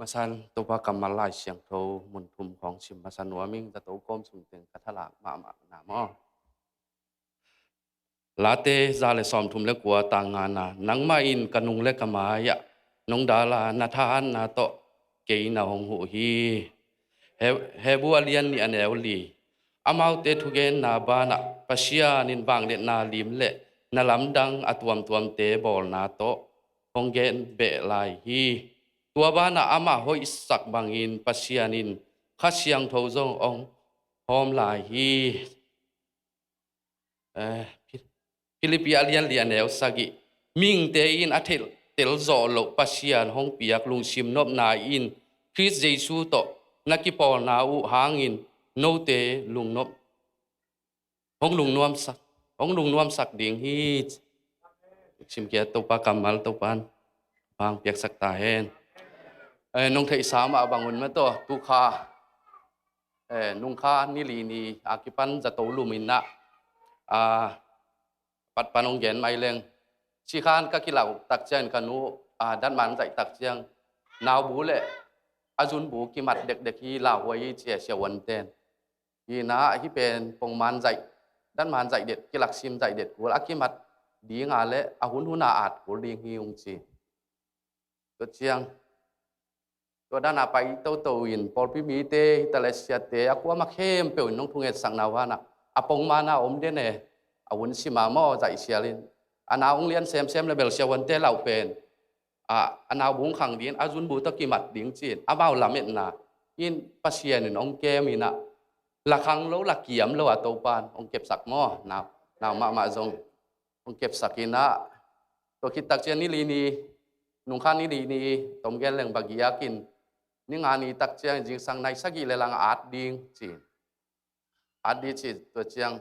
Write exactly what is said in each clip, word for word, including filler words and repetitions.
Pasan Topa kammal Lai Siangtho mun thum khawng sim masa nuam ing. Zato kawm sung teng ka thalak mahmah na maw. Late za le sawmthum le kua, tang ngana. Nangmah in ka nung le ka mai-ah nong dal a, na thahatna tawh kei na hong huh hi. He-, Hebru a lian nih a neu li. Amaute thugenna banah Pasian in vangliatna lim le na lamdang a tuamtuamte bawlna tawh hong gen beh lai hi. Tua banah amah hoihsak bangin Pasian in Kha Siangtho zong hong hawm lai hi. Eh, Philippi a lian li a neu sagih. Mihingte in a tel, tel zawh loh Pasian hong piak lungsim nopna in Khrist Jesu tawh na kipawlna uh hangin note lungnop, hong lungnuamsak, hong lungnuamsak ding hi. Simkhia Topa kammal Topa in hong piaksak ta hen. Eh, nong theihsa mah bang un mah tawh, tu kha, eh, nung kha ni li ni a kipan zato lum in ah, ah, pat pan hong gen mai leng. Sikhan ka kilau tak ciang ka nu, ah, datman zaih tak ciang nau bu le a zun bu kimat dekdek hi, lauhuai hi ci a siavuanten. Hi na, hih pen pongman zaih, datman zaih det, kilaksim zaih det kul a kimat ding a le a hun hun a at kul ding hi ung ci. Tua ciang, tua dan a pai toto in pawlpi mite, hita le siate, a kuama khempeuh in nong thungetsakna uh hanah a pongman a om den e, a hun sim a maw, zaih sial in. A nau hong lian semsem le bel siavuante lau pen, a, a nau bu hong khang ding, a zun bu tawh kimat ding ci-in amau lametna in Pasian in hong kem in ah, la khang lo, la kiam lo a Topa in hong kepsak maw, nau, nau mahmah zong hong kepsak in ah, tua khit tak ciang ni li ni, nung kha ni li ni, tom gen leng bagiak in, ni nga ni tak ciang zingsang nai sagih le lang at ding ci-in. At ding ci, tua ciang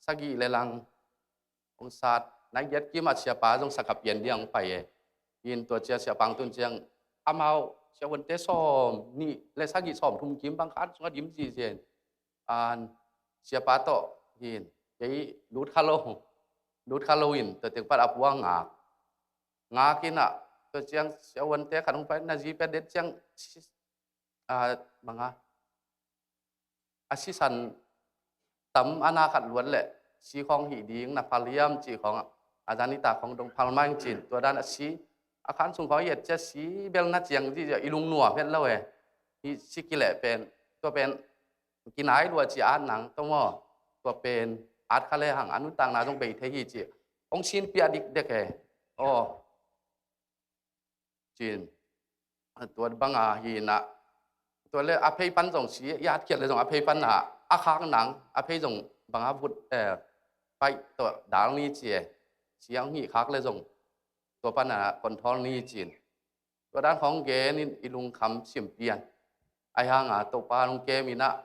sagih le lang hong sat, nai giat kim ah siapa zong sa ka pian ding hong pai e. In tua ciang siapa hong tun ciang amau siavuante sawm nih le sagih sawm thum kim bang khan sung a dim ci ciang. An siapa tawh hin, kei lut kha lo, lut kha lo in, tua teng pat a puang ngak. Ngak in ah, tua ciang siavuante khat hong pai, na zi pia det ciang, si-, ah, bang a, a sisan tam a na khat luat leh, si khawng hih ding na phal hiam cih khawng ah, a zan hita khawng dong phal mai hong ci-in, tua dan a si, a khan sung khawng i et ciang si bel na ciang zihziah i lungnuam het lo e. Hih si kileh pen, tua pen kinai lua ci at nang tawh maw, tua pen at kha le hang a nuntakna zong bei thei hi ci. Hong sinpiah dikdek e. Aw. Cin. Tua bang a hi na. Tua le a phei pan zong si, i at khiat le zong a phei pan a, a khak nang, a phei zong bang a vut, eh, paih tawh dal ni ci e. Si hong hih khak le zong tua pan a control ni cin. Tua dan khawng gen in i lungkham sim pian. Ahi hang a Topa hong kem in ah,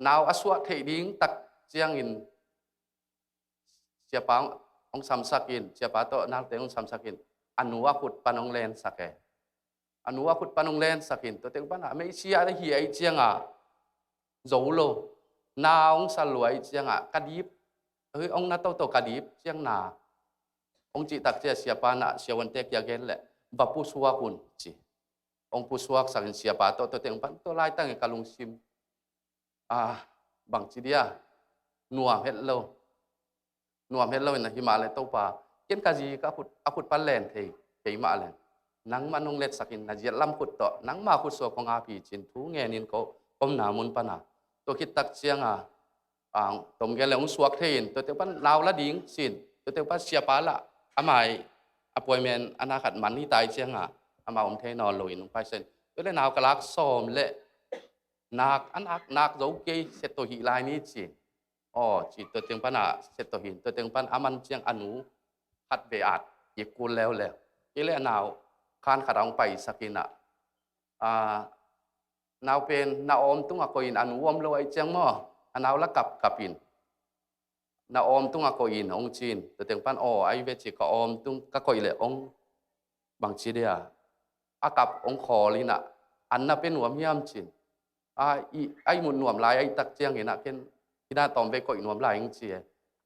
nau a suah theih ding tak ciangin siapa hong, hong samsak in, siapa tawh nalte hong samsak in, a nu a khut pan hong lensak e. A nu a khut pan hong lensak in, tua teng pan a, meisia hi ahih ciang a zo lo, na hong sa lua ahih ciang a, ka dip, hong na toto ka dip ciang na, hong cih tak ciang siapa in ah siavuante kiang gen leh, va pusuak un ci. Hong pusuaksak in siapa tawh, tua teng pan, tua laitang in ka lungsim, ah, bangci dia, nuam het lo. Nuam het lo in ah, hi mah leh Topa, ken ka zi ka khut, a khut pan len thei kei mah leh, nangmah nong letsak in, na ziat lam khut tawh, nangmah khut suak kong ap hi cin thu ngen in ko omna mun pan a. Tua khit tak ciang a, ah, tom gen leh hong suak thei in, tua teng pan nau la ding cin, tua teng pan siapa lah, a mai, appointment a na khat man hi ta ahih ciang a, amah om thei nawn lo in hong pai sen. Tua le nau ka lak sawm leh, nak, a nak, nak zo kei, set tawh hih lai ni cin. Aw, ci, tua teng pan a set tawh hi in, tua teng pan a man ciang a nu khat vei at kik kul leuleu. Kei le a nau khan khat a hong paisak in ah, ah, nau pen na awm tung a koih in, a nu om lo ahih ciang maw, a nau la kapkap in, na awm tung a koih in hong ci in, tua teng pan aw, ahi ve ci, ka awm tung ka koih leh hong bangci dia, a kap hong khawl in ah, an na pia nuam hiam cin. A, i, a ihmut nuam lai ahih tak ciangin ah, ken hi na tawm vei koih nuam lai ing ci e.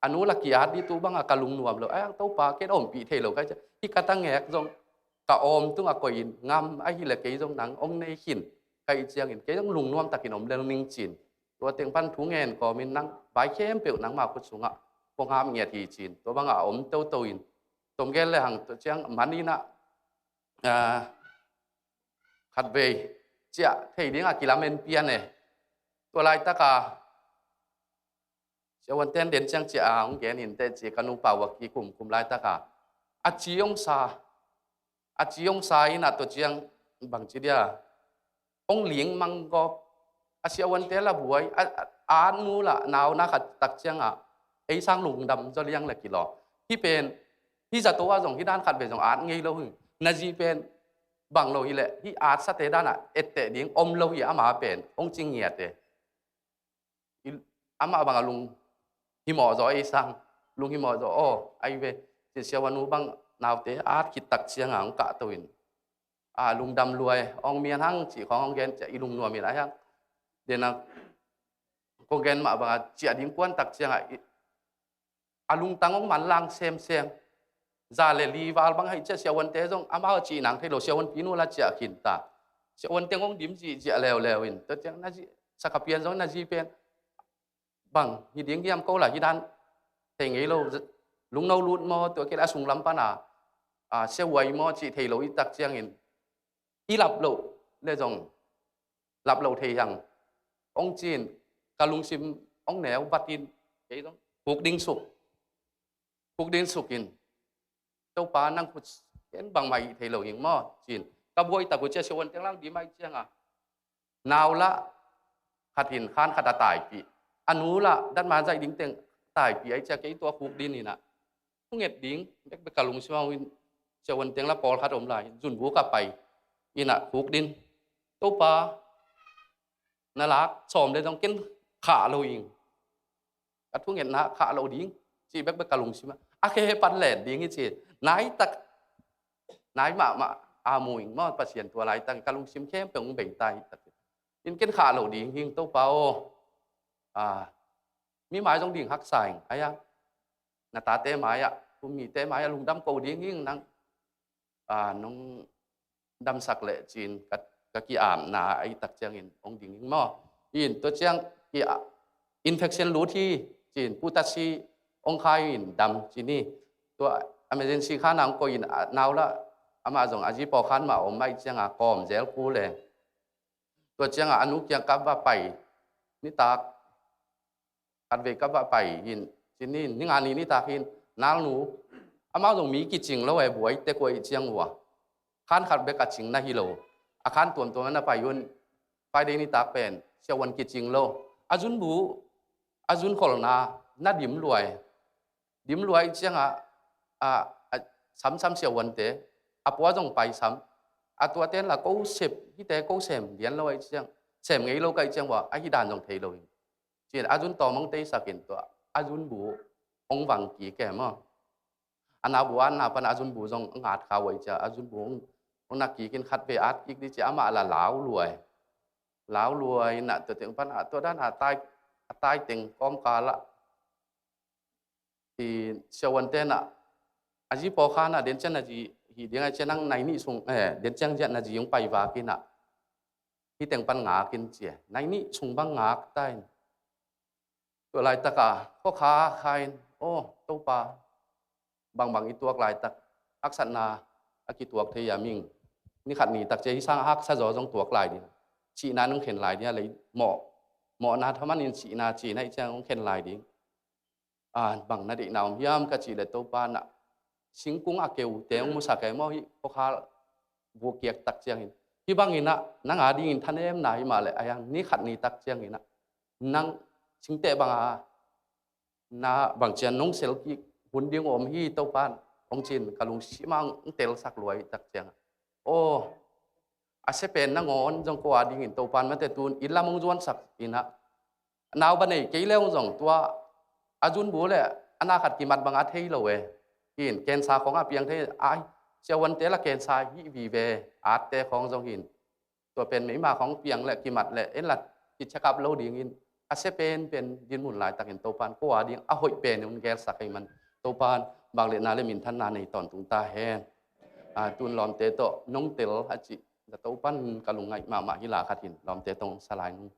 A nu la ki-at ding, tu bang a ka lungnuam lo. Ahi hang Topa, ken a ompih thei lo ka hih ciang, hih ka ta ngek zong ka awm tungah koih in, ngam ahih leh kei zong nang hong nei khin ka hih ciangin, kei zong lungnuam takin om lel ning ci-in, tua teng pan thu ngen kawmin nang vai khempeuh nangma khut sungah kong hap ngiat hi ci-in, tua bangah a om toto in, tom gen le hang tua ciang man in ah, ah, khatvei ciah thei dingah kilamen pian e. Tua laitakah siavuante'n den ciang ciah a hong gen in teh ci, ka nupa uh a kikum kum laitakah a ci hong sa, a ci hong sa in ah tua ciang bangci dia hong ling manggawp. A siavuante lah buai, a, a, a nu lah nau na khat tak ciangah ei sang lungdam zaw liang le kilawm. Hih pen, hih zato ah zong hih dan khatvei zong at ngei lo hi. Na zi pen bang lo hi leh hih atsate danah etteh ding om lo hi, ama pen hong ci ngiat e. I, amah bangah lunghimawh zaw ei sang, lunghimawh zaw aw, ai ve, ci siavuan nu bang naute at khit tak ciangah hong kahto in, a, lungdam lua e, hong mian hang cih khawng hong gen ciah i lungnuam in a hiang. Denah kong gen mah bangah ciah ding kuan tak ciangah i, a lungtang hong manlang semsem. Za le li val bang haih ciah siavuante zong amau a cih nang thei lo, siavuanpi nu lah ciah khin ta. Siavuante hong dim zihziah leuleu in, tua ciang na zi, sakapian zong na zi pen bang hi ding hiam, ko lah hih dan thei ngei lo, lungno lut maw, tua kei leh a sunglam pana, a, siavuai maw cih thei lo i tak ciangin, i lap loh le zong lap lo thei hiang hong ci-in, ka lungsim hong neu vat in, kei zong khuk ding suk, khuk ding suk in, Topa nang khut ken bangmah hih thei lo hing maw ci-in, ka buai tak uh ciah siavuante lang dim ahih ciangah nau lah khat in khan khat a taipih, a nu lah datman zaih ding teng taipih ahih ciah kei tua khuk din in ah, thunget ding bekbek ka lungsim ah hong in, siavuante lah pawlkhat om lai, zunbu ka pai in ah khuk din, Topa na lak sawm le zong ken khah lo ing. Ka thungetna khah lo ding cih bekbek ka lungsim ah, a khe he pan len ding hi ci. Nai tak, nai mahmah a mu ing maw, Pasian tua laitak ka lungsim khempeuh hong bei ta hi tak. In ken khah lo ding hing Topa aw. A, mi mai zong ding haksa ing, ai-ah na tate mai-ah, kum mite mai-ah lungdam ko ding hing, nang, a, nong damsak leh ci-in ka, ka ki-apna ahih tak ciangin hong ding hing maw. In tua ciang ki-a, infection lut hi ci-in, putas hi, hong khai in dam ci ni. Tua emergency khan ah hong koih in, a, nau lah amah zong a zi pawlkhan mah om ahih ciangah kawm zel kul e. Tua ciangah a nu kiang ka va pai, nitak khatvei ka va pai in, ci ni, ni nga ni nitak in, nalnu, amau zong mi kicing lo e, buai tek uh ahih ciang uh a, khan khat bek a cing na hi lo, a khan tuamtuam na pai un, Friday nitak pen siavuan kicing lo, a zunbu, a zun kholna na dim lua e. Dim lua ahih ciangah, a, a, samsam siavuante, a pua zong pai sam, a tuate'n lah ko sep hite, ko sem lian lo ahih ciang, sem ngei lo ka hih ciang uh a, ahi dan zong thei lo hi. Ci-in a zun tawm hong teisak in tua a zunbu hong vang kik e maw. A naubu atna pan a zunbu zong hong at kha uh ahih ciang, a zunbu hong, hong na kik in, khatvei at kik dih ci, amah lah lau lua e. Lau lua in ah tua teng pan ah tua dan a tai, a tai teng kawmkal ah i siavuante'n ah, a zi pawlkhan ah, den ciang na zi hih ding ahih ciang nang nai nih sung, eh, den ciang ziah na zi hong pai vak in ah, hih teng pan ngak in ci e, nai nih sung bang ngak ta in. Tua laitak ah khuakha kha in, aw Topa, bangbang i tuak laitak, haksatna a kituak thei a ming, ni khat ni tak ciang hih sang haksa zaw zong tuak lai ding, sihna in hong khen lai ding a, lei mawh, mawhna thaman in sihna cihna ahih ciang hong khen lai ding. A, bang na deihna om hiam ka cih leh Topa in ah, singkung a keute hong musak e maw, hih khuakha vuk kiak tak ciangin. Hih bangin ah nang a dingin thanemna hi mah leh, a hiang ni khat ni tak ciangin ah nang singteh banga na bang ciang nong sel kik hun ding om hi Topa in, hong ci-in ka lungsim ah hong telsak lua ahih tak ciangah, aw, a sia pen nangawn zong ko a dingin Topa in mate tun inn lam hong zuansak in ah, nau ba nei kei le hong zong tua a zunbu le a na khat kimat banga thei lo e. Hin kensa khawng a piang thei ai, siavuante lah kensa hih vive, atte khawng zong hin. Tua pen meima khawng piang le kimat le en lah kicheck up lo dingin, a sia penpen dinmun laitakin Topa in ko a ding a hoih pen hong gelsak ahih man, Topa in vangliatna le minthanna nei tawntung ta hen. A, tun lawmte tawh nong tel a cih zato pan ka lungngaih mahmah hi la khat hin lawmte tawh sa lai nung.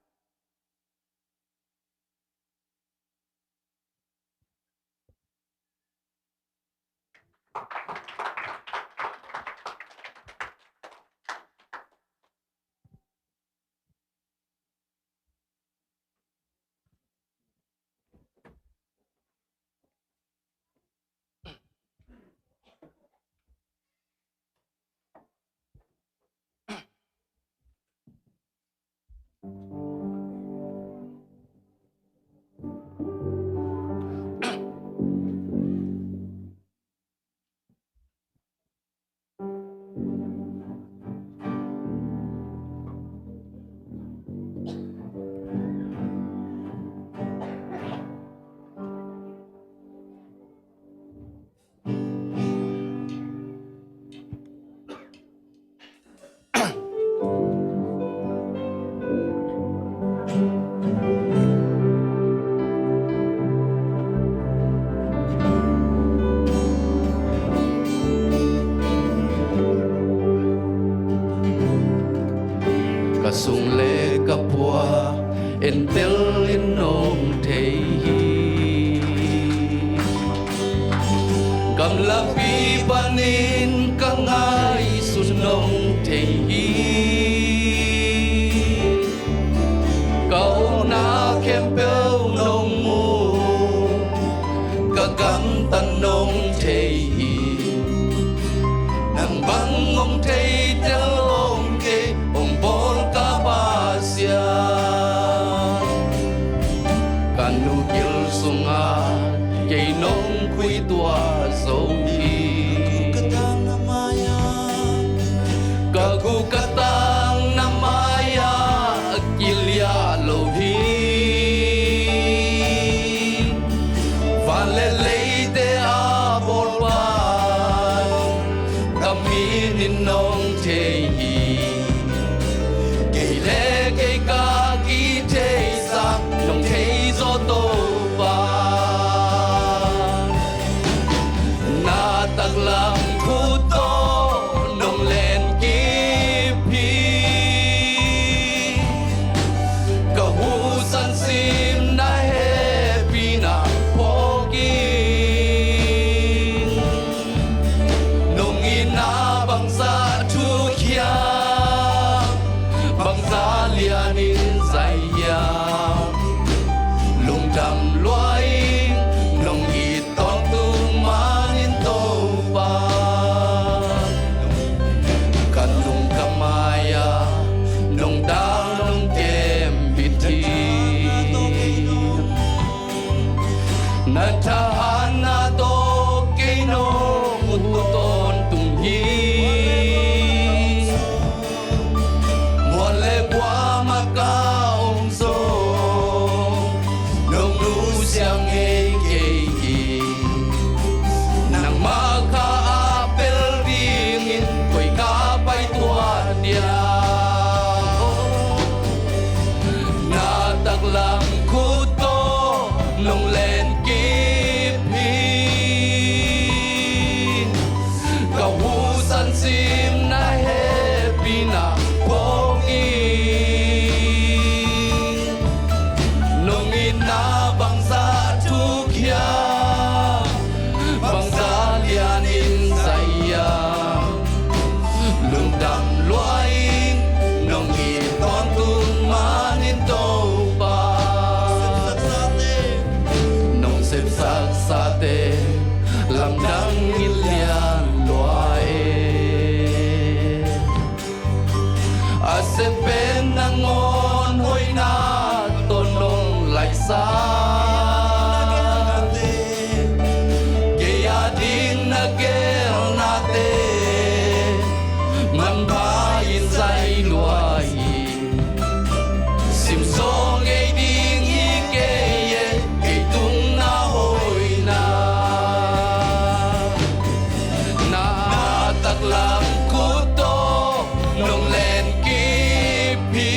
Ka sung le ka pua entel in nong thei hi. Gamlapi panin ka ngaihsun nong thei hi. Ka omna khempeuh nong mu, ka gamtat nong thei hi. Nang bang hong thei tel hong kei, hong bawl ka Pasian. Ka nu gil sungah kei nong khuituah zo hi. Ka guk ka tang na mai-ah kiliah lo hi. Van le leite a bawlpa ka mit in nong thei hi. Kei le kei ka kitheisak nong thei zaw Topa. Na taklam khut tawh nong len kip hi. Ka husan sim na hehpihna phawk in. Nong itna bangzah thuk hiam, bangzah lianin zai hiam. Lungdam lua ing, nong it tawntung manin Topa. Ka lung ka mai-ah nong dal nong kem bit hi. Na thahatna tawh kei nong ut tawntung hi. Mual le kuamah ka om zong nong nusia ngei kei hi. Nangmah kha a pel dingin koi ka pai tuan dia. Na taklam khut tawh nong len kip hi. Ka husan sim na hehpihna phawk in. Nong itna bangzah thuk hiam, bangzah lianin zai hiam. Lungdam lua ing, nong it tawntung manin Topa. Nong sepsaksate lamdang in lian lua e. A sep pen nangawn hoihna tawh nong laisan. Kei ading na gelnate manpha in zai lua hi. Simzaw ngei ding hi kei e, kei tung na hoihna. Na taklam khut tawh nong len kip hi.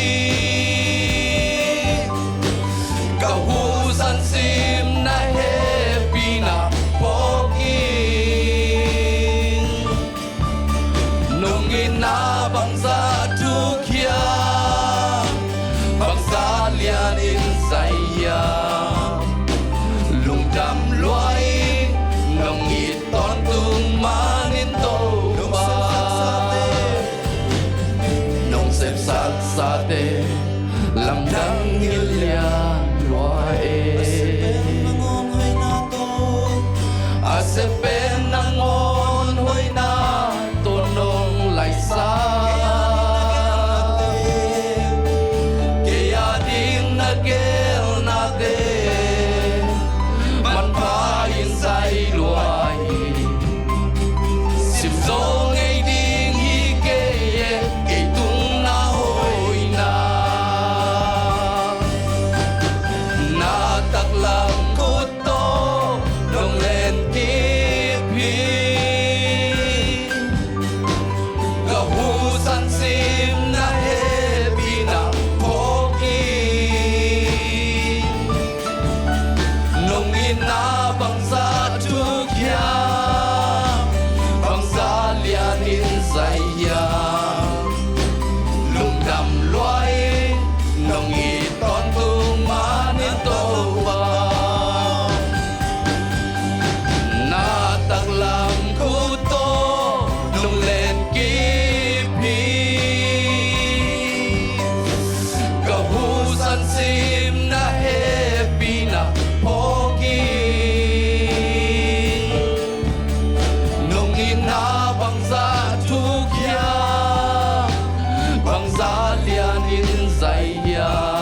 sate lamdang ngil lian lua e. A sep pen nangawn hoihna tawh nong laisa. Kei a ding na gelnate manpha in zai lua hi. Sim zo ngei ding hi kei e, kei tung na hoihna. Na taklam khut tawh nong len kip hi. Ka husan sim na hehpihna phawk hi. Nong itna bangzah thuk hiam, bangzah lianin zai hiam. Lungdam lua in nong it tawntung manin Topa. Na taklam khut tawh nong len kip hi. Ka husan sim na hehpihna phawk hi. Nong itna bangzah thuk hiam, bangzah lianin zai hiam.